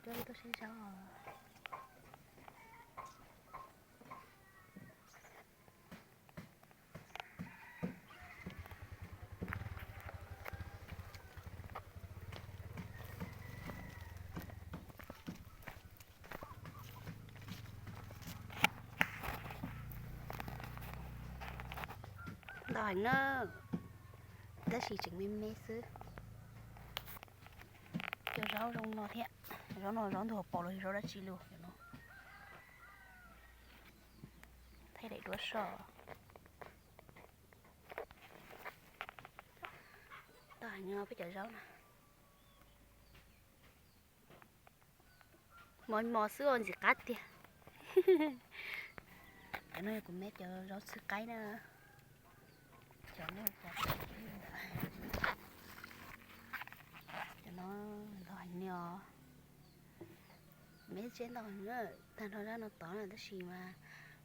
Coj tuaj saib zaub. Ntau heev na, tab sis tseem me me xwb. Cov zaub zoo no thiab, zaub no zaub ntug hauv paus los yog zaub dab tsi los no. Thaij daim duab soj. Ntau heev no peb cov zaub na. Mos mos xwb os, ntxim qab tiag. Cov no yog kuv meb cov zaub txhwb qaib na. Cov no, cov no ntau heev li os. Meb tseb ntau heev na, tag nrho zaj no tod na tab sis mas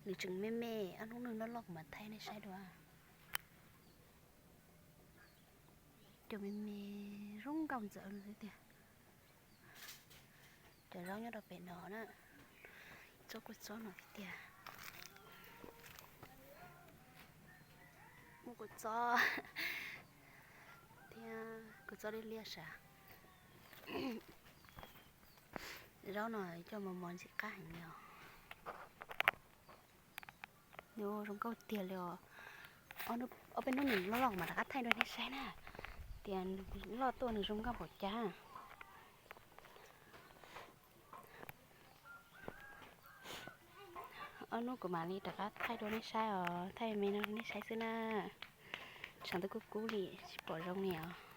nws tseem me me, ob hnub nws loj loj kuv mam thaij nej saib dua. Cov me me zoo nkauj ntxawv no xwb tiag. Cov zaub nyob rau pem no na, tsob kua txob no xwb tiag. Muaj kua txob thiab kua txob liab liab sav. Zaub no coj mos mos ntxim qab heev li os. Nws zoo nkauj tiag li os. Ob peb hnub nws loj loj kuv mam rov qab thaij dua nej saib na, tias nws loj tuaj nws zoo nkauj npaum cas. Ob hnub kuv mam li rov qab thaij dua nej saib os, thaij me no nej saib xwb na. Tshav ntuj kub kub li tsis pom zoo li os.